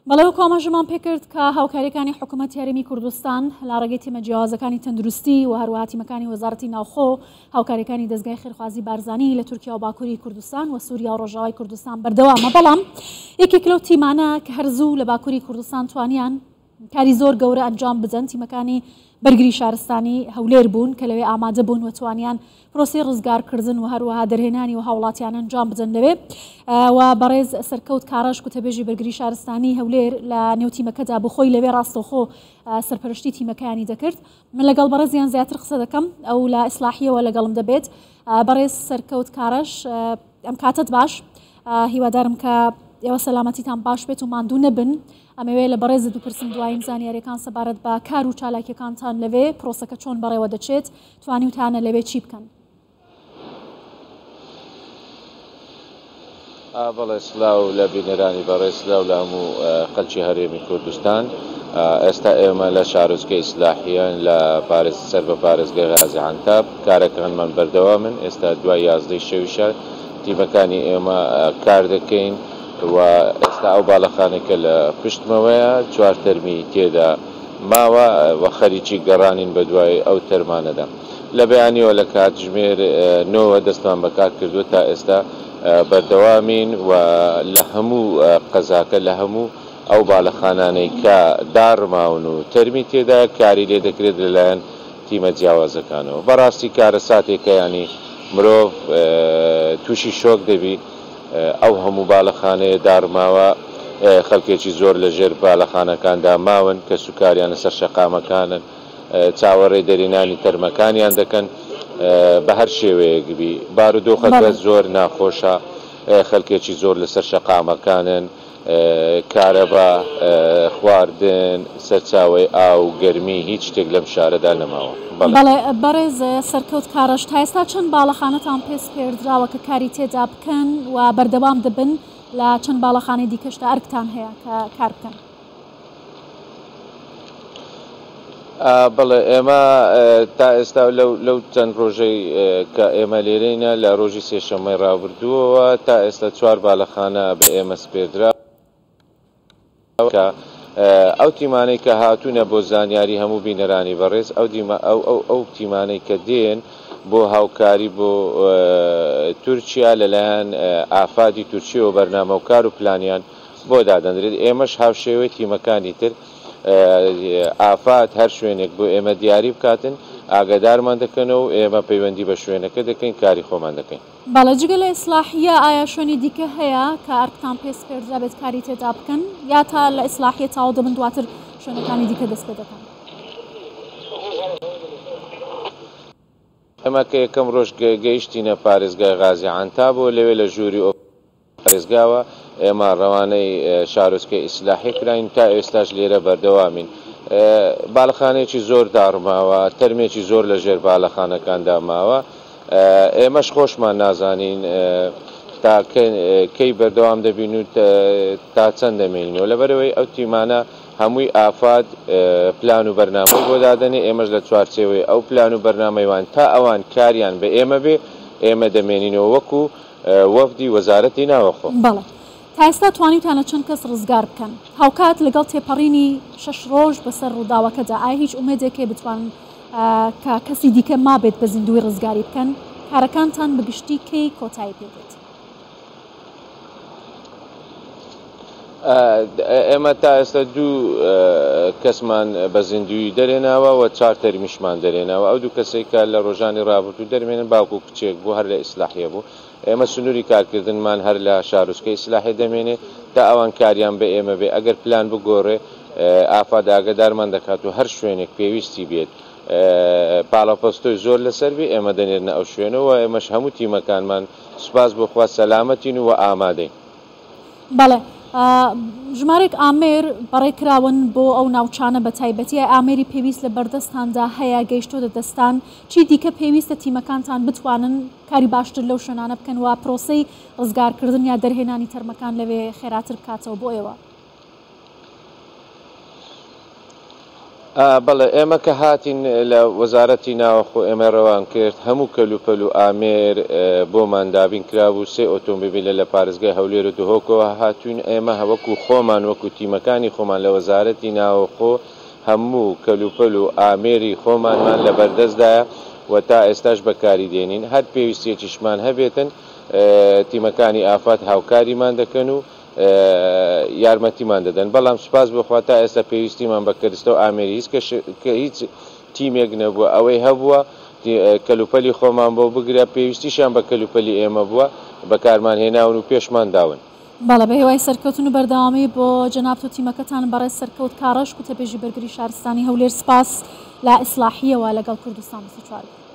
بەڵێ وەکو ئاماژەمان پێکرد کە هاوکاریەکانی حکوومەتی هەرێمی کوردستان لە ڕێگەی تیمە جیاوازەکانی تەندروستی و هەروەها تیمەکانی وەزارەتی ناوخۆ هاوکاریەکانی دەزگای خێرخوازی بارزانی لە تورکیا و باکووری کوردستان و سووریا و ڕۆژاوای کوردستان بەردەوامە بەڵام یەکێک لەو تیمانە کە هەر زوو لە باکووری کوردستان توانیان کاری زۆر گەورە ئەنجام بدەن، تیمەکانی بەرگری شارستانی هەولێر بوون کە لەوێ ئامادە بوون و توانیان پرۆسەی ڕزگارکردن و هەروەها دەرهێنانی و هاوڵاتیان ئەنجام بدەن لەوێ و بەڕێز سەرکەوت کاڕەش گوتەبێژی بەرگری شارستانی هەولێر لە نێو تیمەکەدا بوو خۆی لەوێ ڕاستەوخۆ سەرپەرشتی تیمەکەیانی دەکرد. من لەگەڵ بەڕێزیان زیاتر قسە دەکەم ئەو لە ئیسلاحیەوە لەگەڵم دەبێت. بەڕێز سەرکەوت کاڕەش ئەم کاتەت باش هیوادارم کە ئێوە سەلامەتیتان باش بێت و ماندوو نەبن. ئەمەوێ لە بەڕێزت بپرسم دوایین زانیاریەکان سەبارەت بە کار و چالاکیەکانتان لەوێ، پرۆسەکە چۆن بەڕێوە دەچێت، توانیوتانە لەوێ چی بکەن؟ بەڵێ سلاو لە بینەرانی بەڕێز، سلاو لە هەموو خەلکی هەرێمی کوردستان. ئێستا ئێمە لە شارۆچکەی ئیسلاحیەن لە پارێز سەر بە پارێزگای غازی عەنتاب، کارەکانمان بەردەوامن، ئێستا دوای یازدەی شەویشە تیمەکانی ئێمە کار دەکەین. و ئێستا ئەو باڵەخانەی کە لە پشتمەوەیە چوار تەرمی تێدا ماوە و خەریکی گەڕانین بەدوای ئەو تەرمانەدا. لە بەیانیەوە لە کاتژمێر نۆوە دەستمان بە کار کردووە تا ئێستا بەردەوامین و لە هەموو قەزاکە لە هەموو ئەو باڵەخانانەی کە داڕماون و تەرمی تێدایە کاری لێ دەکرێت لەلایەن تیمە جیاوازەکانەوە. بەڕاستی کارەساتێکە یانی مرۆڤ تووشی شۆک دەبی. ئەو هەموو باڵەخانەیە داڕماوە، خەڵکێکی زۆر لە ژێر بالەخانەکاندا ماون، کەسوکاریان لەسەر شەقامەکانن، چاوەڕێی دەرهێنانی تەرمەکانیان دەکەن، بە هەر شێوەیەک بی بارودۆخەکە زۆر ناخۆشە، خەڵکێکی زۆر لەسەر شەقامەکانن. کارەبا، خواردن، سەرچاوەی ئاو، گەرمی، هیچ شتێک لەم شارەدا نەماوە. بەڵێ. بەڵێ بەڕێز سەرکەوت کاڕەش، تا ئێستا چەند باڵەخانەتان پێ سپێردراوە کە کاری تێدا بکەن و بەردەوام دەبن، لە چەند باڵەخانەی دیکەشدا ئەرکتان هەیە کە کار بکەن؟ بەڵێ ئێمە تا ئێستا لەو لەو چەند ڕۆژەی کە ئێمە لێرەینە لە ڕۆژی سێشەممەی ڕابردووەوە تا ئێستا چوار بالەخانە بە ئێمە سپێردرا کە ئەو تیمانەی کە هاتوونە بۆ زانیاری هەموو بینەرانی بەڕێز ئەو دیمە ئەو ئەو ئەو تیمانەی کە دێن بۆ هاوکاری بۆ تورکیا لەلایەن ئافادی تورکیەوە بەرنامە و کار و پلانیان بۆ دادەنرێت، ئێمەش هاوشێوەی تیمەکانی تر ئافات هەر شوێنێک بۆ ئێمە دیاری بکاتن ئاگادارمان دەکەنەوە و ئێمە پەیوەندی بە شوێنەکە دەکەین کاری خۆمان دەکەین. بەڵێ جگە لە ئیسڵاحیە ئایا شوێنی دیکە هەیە کە ئەرکتان پێ سپێردرابێت کاری تێدا بکەن یا تا لە ئیسڵاحیە تەواو دەبن دواتر شوێنەکانی دیکە دەست پێ دەکەن؟ ئێمە کە یەکەم ڕۆژ گەیشتینە پارێزگای غازی عەنتاب و لەوێ لە ژووری پارێزگاوە ئێمە ڕەوانەی شارۆچکەی ئیسلاحیە کراین تا ئێستاش لێرە بەردەوامین. بالەخانەیەکی زۆر داڕماوە، تەرمێکی زۆر لە ژێر بالەخانەکاندا ماوە. ئێمەش خۆشمان نازانین تا کەی بەردەوام دەبین و تا چەند دەمێنینەوە. لەبەرئەوەی ئەو تیمانە هەمووی ئافاد پلان و بەرنامەی بۆ دادەنێ، ئێمەش لە چوارچێوەی ئەو پلان و بەرنامەی وان تا ئەوان کاریان بە ئێمە بێ، ئێمە دەمێنینەوە وەکو وەفدی وەزارەتی ناوەخۆ. بەڵێ. تا ئێستا توانیوتانە چەند کەس ڕزگار بکەن؟ هاوکات لەگەڵ تێپەڕینی شەش ڕۆژ بەسەر ڕووداوەکەدا ئایا هیچ ئومێدێک هەیە بتوانن کە کەسی دیکە مابێت بە زیندووی ڕزگاری بکەن؟ کارەکانتان بە گشتی کەی کۆتایی پێ دێت؟ ئێمە تا ئێستا دوو کەسمان بە زیندوویی دەرهێناوە و چوار تەرمیشمان دەرهێناوە. ئەو دوو کەسەی کە لە ڕۆژانی ڕابردوو دەرمێنن باوک و کچێک بوو هەر لە ئیسلاحیە بوو. ئێمە سنووری کارکردنمان هەر لە شارۆچکەی ئیسلاحیە دەمێنێ تا ئەوان کاریان بە ئێمە بێ. ئەگەر پلان بگۆڕێ ئافاد ئاگەدارمان دەکات و هەر شوێنێک پێویستی بێت پاڵەپەستۆی زۆر لەسەر بێ ئێمە دەنێرنە ئەو شوێنە و ئێمەش هەموو تیمەکانمان سوپاس بۆ خوا سەلامەتین و ئامادەین. بەڵێ ژمارەیەک ئامێر بەڕێکراون بۆ ئەو ناوچانە بە تایبەتی ئایا ئامێری پێویست لە بەردەستتاندا هەیە گەیشتۆتە دەستان چی دیکە پێویستە تیمەکانتان بتوانن کاری باشتر لەو شوێنانە بکەن و پرۆسەی ڕزگارکردن یا دەرهێنانی تەرمەکان لەوێ خێراتر بکاتەوە بۆ ئێوە؟ بەڵێ، ئێمە کە هاتین لە وەزارەتی ناوەخۆ ئێمەی ڕەوان کرد، هەموو کەلوپەل و ئامێر بۆمان دابین کرابوو، سێ ئۆتۆمبیلە لە پارێزگای هەولێر و دهۆکەوە هاتووین، ئێمە وەکو خۆمان وەکو تیمەکانی خۆمان لە وەزارەتی ناوەخۆ هەموو کەلوپەل و ئامێری خۆمانمان لەبەردەستدایە و تا ئێستاش بەکاری دێنین، هەر پێویستیەکیشمان هەبێتن تیمەکانی ئافات هاوکاریمان دەکەن و یارمەتیمان دەدەن، بەڵام سوپاس بۆ خوا تا ئێستا پێویستیمان بە کەرستە و ئامێری هیچ کە هیچ تیمێک نەبووە، ئەوەی هەبووە کەلوپەلی خۆمان بۆ بگرە پێویستیشیان بە کەلوپەلی ئێمە بووە بەکارمان هێناون و پێشمان داون. بەڵێ بەهیوای سەرکەوتن و بەردەوامی بۆ جەنابت و تیمەکەتان بەڕێز سەرکەوت کاڕەش گوتەبێژی بەرگری شارستانی هەولێر سپاس لە ئیسڵاحیەوە لەگەڵ کوردستان 24.